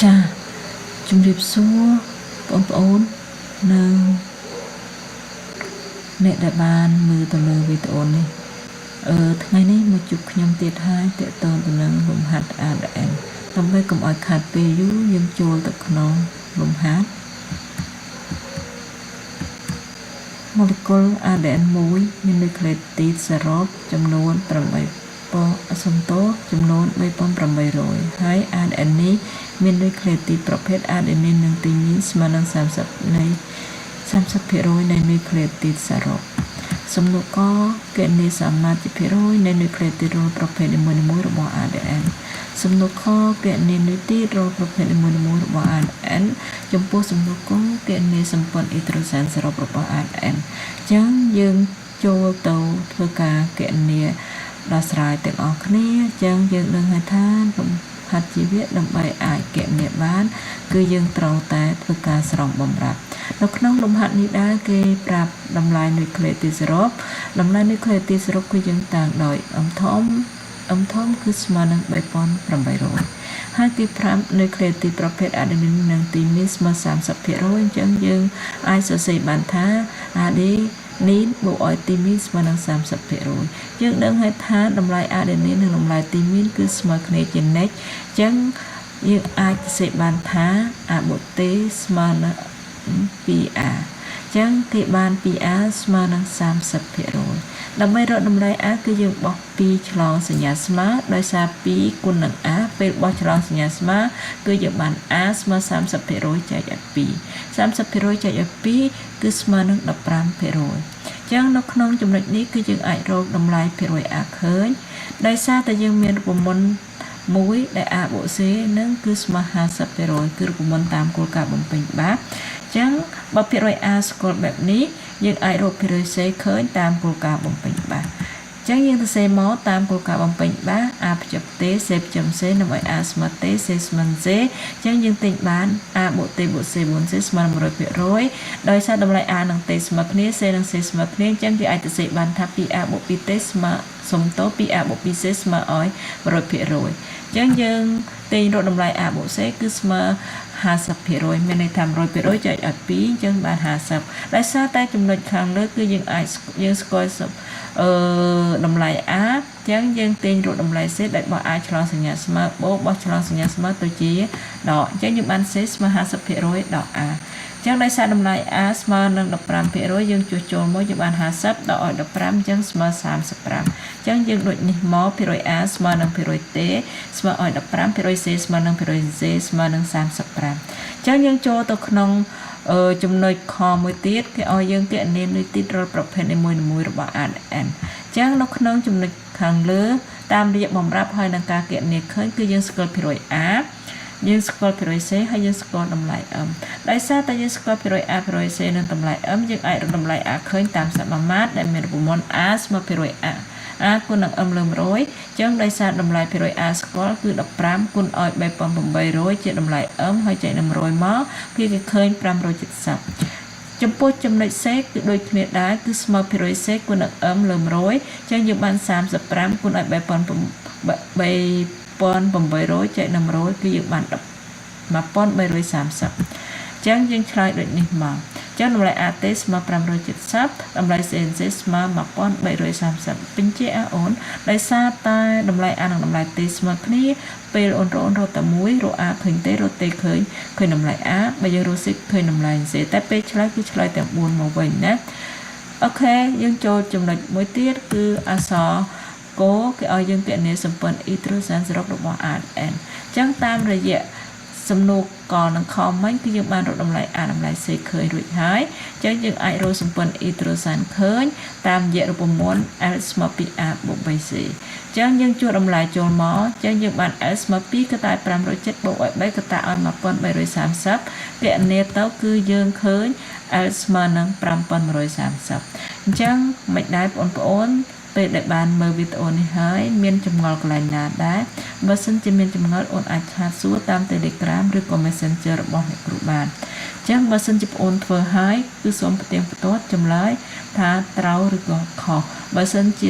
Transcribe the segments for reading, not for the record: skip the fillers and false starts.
ចាជំរាបសួរបងប្អូននិងអ្នកដែលបានមើលទៅលើវីដេអូនេះអឺថ្ងៃនេះមកជួបខ្ញុំទៀតហើយតកតងទៅនឹងលំហាត់ ADN ដើម្បីកុំឲ្យខាតពេលយូរយើងចូលទៅក្នុងលំហាត់ម៉ូលេគុល ADN មួយមាននុយក្លេទីតសរុបចំនួន8ពសំទោចំនួន3800ហើយ ADN នេះមាននុយក្លេទីតប្រភេទ adenine និងទីមីនស្មើនឹង30នៃ30%នៃនុយក្លេទីតសរុបសំណួរកគណនាសមាធិភាគរយនៃនុយក្លេទីតរាល់ប្រភេទនីមួយៗរបស់ ADN សំណួរខគណនានុយទីតរាល់ប្រភេទនីមួយៗរបស់ ADN ចំពោះសំណួរកគណនាសម្ព័ន្ធអ៊ីដ្រូសែនសរុបរបស់ ADN អញ្ចឹងយើងចូលទៅធ្វើការគណនាដោះស្រាយទាំងអស់គ្នាអញ្ចឹងយើងដឹងហើយថាលំហាត់ជីវៈដើម្បីអាចគណនាបាន គឺយើងត្រូវតែធ្វើការស្រង់បំរាប់នៅក្នុងលំហាត់នេះដែរគេប្រាប់តម្លៃនុយក្លេទីសរុបតម្លៃនុយក្លេទីសរុបគឺយើងតាំងដោយ M ធំ M ធំគឺស្មើនឹង3800ហើយគេប្រាប់នុយក្លេទីប្រភេទអាដេនីននិងទីមីនស្មើ30%អញ្ចឹងយើងអាចសរសេរបានថាអាដេនីនបូកឲ្យទីមីនស្មើនឹង30%យើងដឹងហើយថាតម្លៃអាដេនីននិងតម្លៃទីមីនគឺស្មើគ្នាជានិច្ចអញ្ចឹងយើងអាចសរសេរបានថាអាបូតេស្មើនឹង 2a ចឹងគេបាន 2a ស្មើនឹង30%ដើម្បីរកតម្លៃ a គឺយើងបោះ2ឆ្លងសញ្ញាស្មើដោយសារ2គុណនឹង a ពេលបោះឆ្លងសញ្ញាស្មើគឺយើងបាន a ស្មើ30%ចែកឲ្យ2 30%ចែកឲ្យ2គឺស្មើនឹង15%ចឹងនៅក្នុងចំណុចនេះគឺយើងអាចរកតម្លៃភាគរយ a ឃើញដោយសារតែយើងមានរូបមន្តមួយដែល a បូក c នឹងគឺស្មើ50%គឺរូបមន្តតាមគោលការណ៍បំពេញបាបអញ្ចឹងបើភាគរយ a ស្គាល់បែបនេះយើងអាចរកភាគរយ c ឃើញតាមគោលការណ៍បំពេញបាបអញ្ចឹងយើងសរសេរមកតាមគោលការណ៍បំពេញបាស a ភ្ជាប់ t c ភ្ជាប់ c ដើម្បី a ស្មើ t c ស្មើ c អញ្ចឹងយើងទិញបាន a បូក t បូក c 4c ស្មើនឹង100%ដោយសារតម្លៃ a និង t ស្មើគ្នា c និង c ស្មើគ្នាអញ្ចឹងយើងអាចសរសេរបានថា 2a បូក 2t ស្មើសុំទោស 2a បូក 2c ស្មើឲ្យ100%អញ្ចឹងយើងទាញរកតម្លៃ a បូក c គឺស្មើ50%មានន័យថា100%ចែកឲ្យ2អញ្ចឹងបាន50ដោយសារតែចំណុចខាងលើគឺយើងអាចយើងស្គាល់អឺតម្លៃ a អញ្ចឹងយើងទាញរកតម្លៃ c ដោយបោះ a ឆ្លងសញ្ញាស្មើបូកបោះឆ្លងសញ្ញាស្មើទៅជាដកអញ្ចឹងយើងបាន c ស្មើ50%ដក a ចឹងដោយសារតម្លៃ a ស្មើនឹង15%យើងជួសចូលមកយើងបាន50ដកឲ្យ15អញ្ចឹងស្មើ35អញ្ចឹងយើងដូចនេះមកភាគរយ a ស្មើនឹងភាគរយ t ស្មើឲ្យ15ភាគរយ c ស្មើនឹងភាគរយ c ស្មើនឹង35អញ្ចឹងយើងចូលទៅក្នុងចំណុចខមួយទៀតគេឲ្យយើងគណនានុយទីតរាល់ប្រភេទនីមួយៗរបស់ ADN អញ្ចឹងនៅក្នុងចំណុចខាងលើតាមរយៈបំរាប់ហើយនឹងការគណនាឃើញគឺយើងស្គាល់ភាគរយ A យើងស្គាល់ភាគរយ C ហើយយើងស្គាល់តម្លៃ M ដោយសារតែយើងស្គាល់ភាគរយ A ភាគរយ C និងតម្លៃ M យើងអាចរកតម្លៃ A ឃើញតាមសមាមាត្រដែលមានរូបមន្ត A ស្មើភាគរយ A A គុណនឹង M លើ100អញ្ចឹងដោយសារតម្លៃភាគរយ A ស្គាល់គឺ15គុណឲ្យ3800ជាតម្លៃ M ហើយចែកនឹង100មកគឺគេឃើញ570ចំពោះចំណុច C គឺដូចគ្នាដែរគឺស្មើភាគរយ C គុណនឹង M លើ100អញ្ចឹងយើងបាន35គុណឲ្យ3800ចែកនឹង100គឺយើងបាន1330អញ្ចឹងយើងឆ្លើយដូចនេះមកអញ្ចឹងតម្លៃ AT ស្មើ570តម្លៃ CNC ស្មើ1330ពេញជាអូនដោយសារតែតម្លៃ A និងតម្លៃ T ស្មើគ្នាពេលអូនរកអូនរកតែមួយរក A ឃើញទេរក T ឃើញឃើញតម្លៃ A បើយើងរក C ឃើញតម្លៃ C តែពេលឆ្លើយគឺឆ្លើយទាំង4មកវិញណាអូខេយើងចូលចំណុចមួយទៀតគឺអក្សរកគេឲ្យយើងគណនាសម្ព័ន្ធអ៊ីត្រូសែនសរុបរបស់ ADN អញ្ចឹងតាមរយៈសំណួរកនិងខមិញគឺយើងបានរកតម្លៃ A តម្លៃ C ឃើញរួចហើយអញ្ចឹងយើងអាចរកសម្ព័ន្ធអ៊ីត្រូសែនឃើញតាមរយៈរូបមន្ត L ស្មើ 2A បូក 3C អញ្ចឹងយើងជួសតម្លៃចូលមកអញ្ចឹងយើងបាន L ស្មើ2កតា570បូកឲ្យ3កតាឲ្យ1330គណនាទៅគឺយើងឃើញ L ស្មើនឹង5130អញ្ចឹងមិនដែរបងប្អូនពេលដែលបានមើលវីដេអូនេះហើយមានចម្ងល់កន្លែងណាដែរបើសិនជាមានចម្ងល់អូនអាចឆាតសួរតាម Telegram ឬក៏ Messenger របស់អ្នកគ្រូបានអញ្ចឹងបើសិនជាបងអូនធ្វើហើយគឺសូមផ្ទៀងផ្ទាត់ចម្លើយថាត្រូវឬក៏ខុសបើសិនជា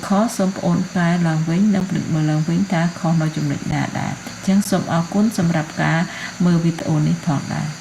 ខុសសូមបងអូនកែឡើងវិញនិងពិនិត្យមើលឡើងវិញតើខុសនៅចំណុចណាដែរអញ្ចឹងសូមអរគុណសម្រាប់ការមើលវីដេអូនេះផងដែរ។